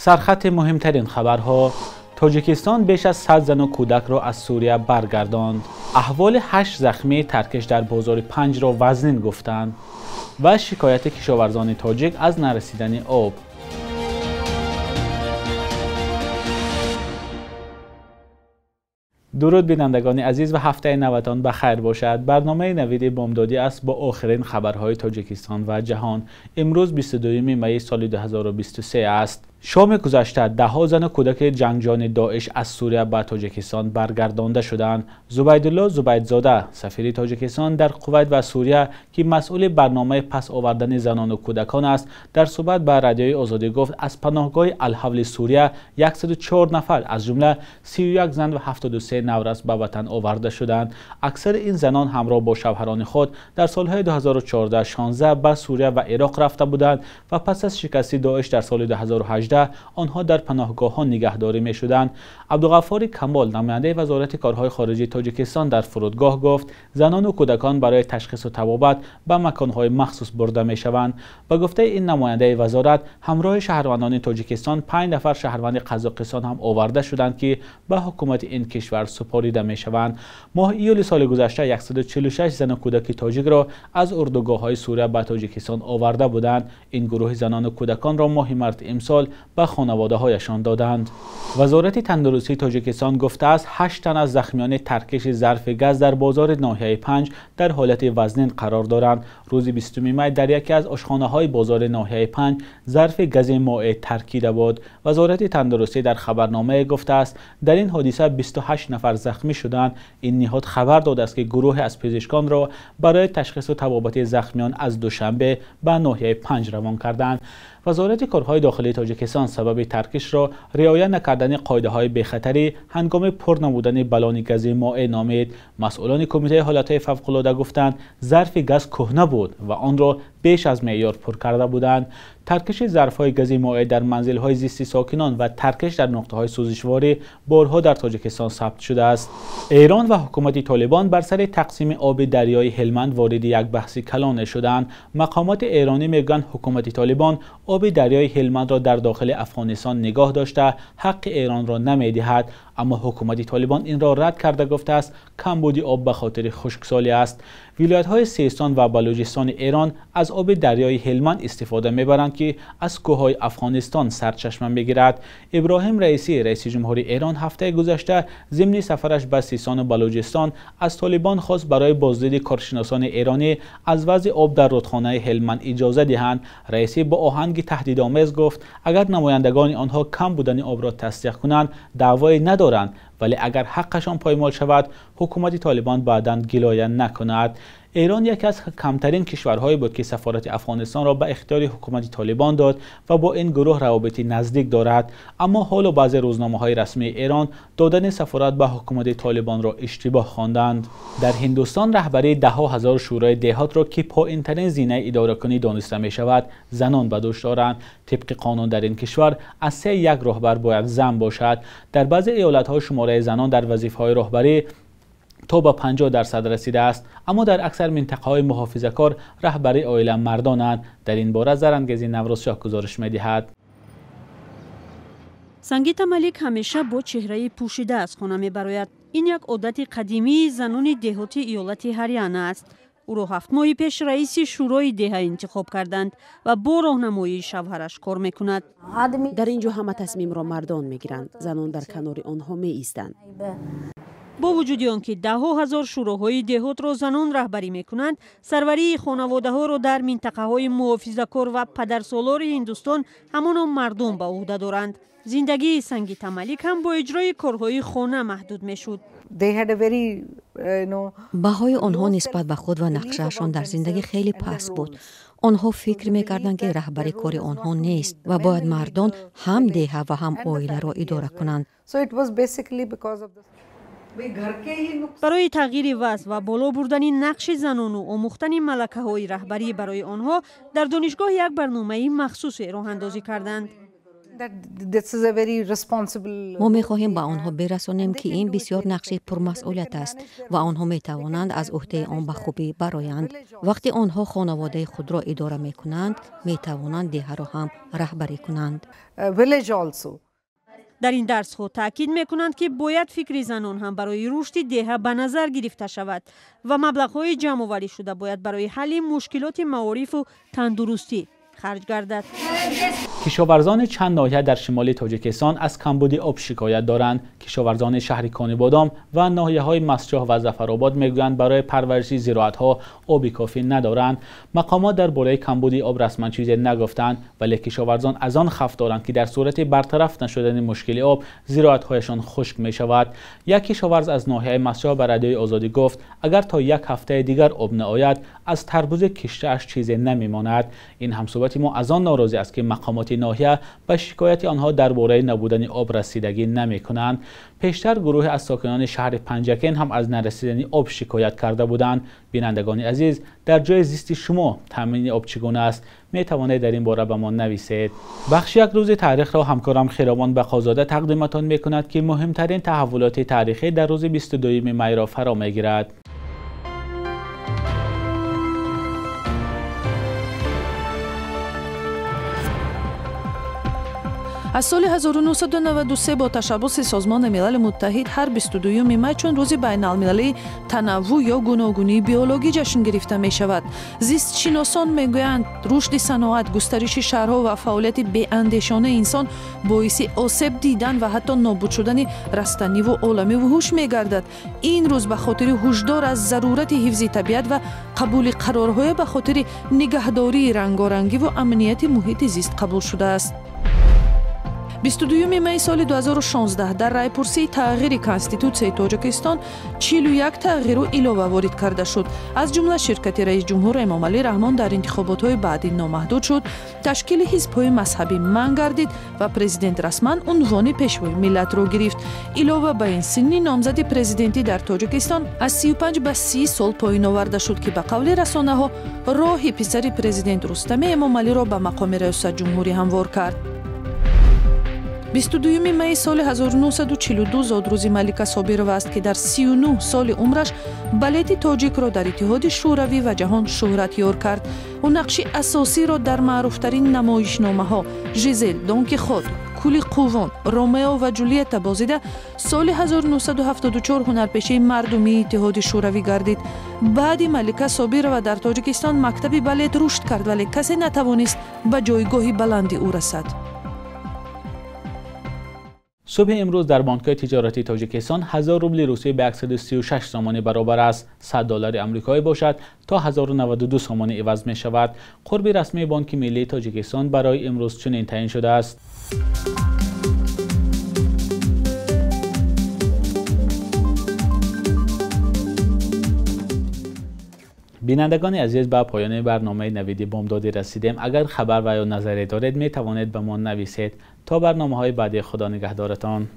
Сархати муҳимтарин хабарҳо. Тоҷикистон беш аз 100 зану кӯдакро аз Сурия баргардонд. Аҳволи 8 захмии таркиш дар бозори Панҷро вазнин гуфтанд ва шикояти кишоварзони тоҷик аз нарасидани об. Дуруд бинандагони азиз ва ҳафтаи наватон ба хайр бошад. Барномаи навиди бомдодӣ аст бо охирин хабарҳои Тоҷикистон ва ҷаҳон. Имрӯз 22 майи соли 2023 аст. Шоми гузашта даҳҳо зану кӯдаки ҷангҷони Доиш аз Сурия ба Тоҷикистон баргардонда шуданд. Зубайдулло Зубайдзода, сафири Тоҷикистон дар Кувайт ва Сурия, ки масъули барномаи пас овардани занону кӯдакон аст, дар суҳбат ба Радиои Озодӣ гуфт, аз паноҳгоҳи Алҳавли Сурия 104 нафар, аз ҷумла 31 зан ва 73 наврас ба ватан оварда шуданд. Аксари ин занон ҳамроҳ бо шавҳарони худ дар солҳои 2014-16 ба Сурия ва Ироқ рафта буданд ва пас аз шикасти Доиш дар соли 2018 онҳо дар паноҳгоҳҳо нигаҳдорӣ мешуданд. Абдуғаффори Камол, намояндаи Вазорати корҳои хориҷии Тоҷикистон дар фурудгоҳ гуфт, занону кӯдакон барои ташхису табобат ба маконҳои махсус бурда мешаванд. Ба гуфтаи ин намояндаи вазорат, ҳамроҳи шаҳрвандони Тоҷикистон 5 нафар шаҳрванди Қазоқистон ҳам оварда шуданд, ки ба ҳукумати ин кишвар супорида мешаванд. Моҳи июли соли гузашта 146 зану кӯдаки тоҷикро аз урдугоҳҳои Сурия ба Тоҷикистон оварда буданд. Ин гурӯҳи занону кӯдаконро моҳи марти имсол ба хонаводаҳояшон доданд. Вазорати тандурустии Тоҷикистон гуфтааст, 8 тан аз захмиёни таркиши зарфи газ дар бозори ноҳияи Панҷ дар ҳолати вазнин қарор доранд. Рӯзи 20 май дар яке аз ошхонаҳои бозори ноҳияи Панҷ зарфи гази моеъ таркида буд. Вазорати тандурустӣ дар хабарномае гуфтааст, дар ин ҳодиса 28 нафар захмӣ шуданд. Ин ниҳод хабар додааст, ки гурӯҳе аз пизишконро барои ташхису табобати захмиён аз Душанбе ба ноҳияи Панҷ равон карданд. Вазорати корҳои дохилии Тоҷикистон сабаби таркишро риоя накардани қоидаҳои бехатарӣ ҳангоми пур намудани баллони гази моеъ номид. Масъулони кумитаи ҳолатҳои фавқулода гуфтанд, зарфи газ кӯҳна буд ва онро беш аз меъёр пур карда буданд. Таркиши зарфҳои гази моеъ дар манзилҳои зисти сокинон ва таркиш дар нуқтаҳои сӯзишворӣ борҳо дар Тоҷикистон сабт шудааст. Эрон ва ҳукумати Толибон бар сари тақсими оби дарёи Ҳелманд вориди як баҳси калоне шуданд. Мақомоти эронӣ мегӯянд, ҳукумати Толибон оби дарёи Ҳелмандро дар дохили Афғонистон нигоҳ дошта, ҳаққи Эронро намедиҳад. Аммо ҳукумати Толибон инро рад карда гуфтааст, камбуди об ба хотири хушксолӣ аст. Вилоятҳои Систон ва Балуҷистони Эрон аз оби дарёи Ҳелманд истифода мебаранд, ки аз кӯҳҳои Афғонистон сарчашма мегирад. Иброҳим Раисӣ, раиси ҷумҳури Эрон, ҳафтаи гузашта зимни сафараш ба Систону Балуҷистон аз Толибон хост барои боздиди коршиносони эронӣ аз вазъи об дар рудхонаи Ҳелманд иҷоза диҳанд. Раисӣ бо оҳанги таҳдидомез гуфт, агар намояндагони онҳо кам будани обро тасдиқ кунанд, даъвое надоранд, вале агар ҳаққашон поймол шавад, ҳукумати Толибон баъдан гилоя накунад. Эрон яке аз камтарин кишварҳое буд, ки сафорати Афғонистонро ба ихтиёри ҳукумати Толибон дод ва бо ин гурӯҳ равобити наздик дорад. Аммо ҳоло баъзе рӯзномаҳои расмии Эрон додани сафорат ба ҳукумати Толибонро иштибоҳ хонданд. Дар Ҳиндустон раҳбарии даҳҳо ҳазор шӯрои деҳотро, ки поинтарин зинаи идоракунӣ дониста мешавад, занон ба дӯш доранд. Тибқи қонун дар ин кишвар аз 3 як роҳбар бояд зан бошад. Дар баъзе иёлатҳо шумораи занон дар вазифаҳои роҳбарӣ то ба 50% расидааст, аммо дар аксар минтақаҳои муҳофизакор раҳбари оила мардонанд. Дар ин бора Зарангези Наврӯзшоҳ гузориш медиҳад. Сангита Малик ҳамеша бо чеҳраи пӯшида аз хона мебарояд. Ин як одати қадимии занони деҳоти иёлати Ҳаряна аст. Ӯро 7 моҳи пеш раиси шӯрои деҳа интихоб карданд ва бо роҳнамоии шавҳараш кор мекунад. Дар ин ҷо ҳама тасмимро мардон мегиранд, занон дар канори онҳо меистанд. Бо вуҷуди он ки даҳҳо ҳазор шӯроҳои деҳотро занон раҳбарӣ мекунанд, сарварии хонаводаҳоро дар минтақаҳои муҳофизакор ва падарсолори Ҳиндустон ҳамоно мардум ба ӯҳда доранд. Зиндагии Сангита Малик ҳам бо иҷрои корҳои хона маҳдуд мешуд. Баҳои онҳо нисбат ба худ ва нақшаашон дар зиндагӣ хеле паст буд. Онҳо фикр мекарданд, ки раҳбарӣ кори онҳо нест ва бояд мардон ҳам деҳа ва ҳам оиларо идора кунанд. Барои тағйири вазъ ва боло бурдани нақши занону омӯхтани малакаҳои раҳбарӣ барои онҳо дар донишгоҳ як барномаи махсусе роҳандозӣ карданд. Мо мехоҳем ба онҳо бирасонем, ки ин бисёр нақши пурмасъулият аст ва онҳо метавонанд аз ӯҳдаи он ба хубӣ бароянд. Вақте онҳо хонаводаи худро идора мекунанд, метавонанд деҳаро ҳам раҳбарӣ кунанд. Дар ин дарсҳо таъкид мекунанд, ки бояд фикри занон ҳам барои рушди деҳа ба назар гирифта шавад ва маблағҳои ҷамъоварӣ шуда бояд барои ҳалли мушкилоти маорифу тандурустӣ харҷ гардад. Кишоварзони чанд ноҳия дар шимоли Тоҷикистон аз камбуди об шикоят доранд. Кишоварзони шаҳри Конибодом ва ноҳияҳои Мастчоҳ ва Зафаробод мегӯянд, барои парвариши зироатҳо оби кофӣ надоранд. Мақомот дар бораи камбуди об расман чизе нагуфтанд, вале кишоварзон аз он хавф доранд, ки дар сурати бартараф нашудани мушкили об зироатҳояшон хушк мешавад. Як кишоварз аз ноҳияи Мастчоҳ ба Радиои Озодӣ гуфт, агар то як ҳафтаи дигар об наояд, аз тарбузи киштааш чизе намемонад. Ин ҳамсӯҳбати мо аз он норозӣ аст, ки мақомоти ноҳия ба шикояти онҳо дар бораи набудани об расидагӣ намекунанд. Пештар гурӯҳе аз сокинони шаҳри Панҷакент ҳам аз нарасидани об шикоят карда буданд. Бинандагони азиз, дар ҷои зисти шумо таъмини об чӣ гуна аст? Метавонед дар ин бора ба мо нависед. Бахши як рӯзи таърихро ҳамкорам Хиромон Бақозода тақдиматон мекунад, ки муҳимтарин таҳаввулоти таърихӣ дар рӯзи 22 майро фаро мегирад. Аз соли 1993 бо ташаббуси Созмони Милали Муттаҳид ҳар 22 май чун рӯзи байналмилалии танаввӯъ ё гуногунии биологӣ ҷашн гирифта мешавад. Зистшиносон мегӯянд, рушди саноат, густариши шаҳрҳо ва фаъолияти беандешонаи инсон боиси осеб дидан ва ҳатто нобуд шудани растаниву олами вуҳуш мегардад. Ин рӯз ба хотири ҳушдор аз зарурати ҳифзи табиат ва қабули қарорҳое ба хотири нигаҳдории рангорангиву амнияти муҳити зист қабул шудааст. 22 май соли 2016 дар райпурсии тағйири Конститутсияи Тоҷикистон 41 тағйиру илова ворид карда шуд. Аз ҷумла ширкати раисҷумҳур Эмомалӣ Раҳмон дар интихоботҳои баъдӣ номаҳдуд шуд, ташкили ҳизбҳои мазҳабӣ манъ гардид ва президент расман унвони пешвои миллатро гирифт. Илова ба ин, синни номзади президентӣ дар Тоҷикистон аз 35 ба 30 сол поин оварда шуд, ки ба қавли расонаҳо роҳи писари президент Рустами Эмомалиро ба мақоми раёсатҷумҳурӣ ҳамвор кард. 22 майи соли 1942 зодрӯзи Малика Собирова аст, ки дар 39 соли умраш балети тоҷикро дар Иттиҳоди Шӯравӣ ва ҷаҳон шӯҳратёр кард. Ӯ нақши асосиро дар маъруфтарин намоишномаҳо Жизел, Дон Кихот, Кӯли Қувон, Ромео ва Ҷулиета бозида, соли 1974 ҳунарпешаи мардумии Иттиҳоди Шӯравӣ гардид. Баъди Малика Собирова дар Тоҷикистон мактаби балет рушд кард, вале касе натавонист ба ҷойгоҳи баланди ӯ расад. Субҳи имрӯз дар бонкҳои тиҷоратии Тоҷикистон 1000 рубли русӣ ба 136 сомонӣ баробар аст. 100 доллари амрикоӣ бошад, то 1092 сомонӣ иваз мешавад. Қурби расмии Бонки Миллии Тоҷикистон барои имрӯз чунин таъин шудааст. Бинандагони азиз, ба поёни барномаи Навиди Бомдодӣ расидем. Агар хабар ва ё назаре доред, метавонед ба мо нависед. То барномаҳои баъдӣ, Худо нигаҳдоратон.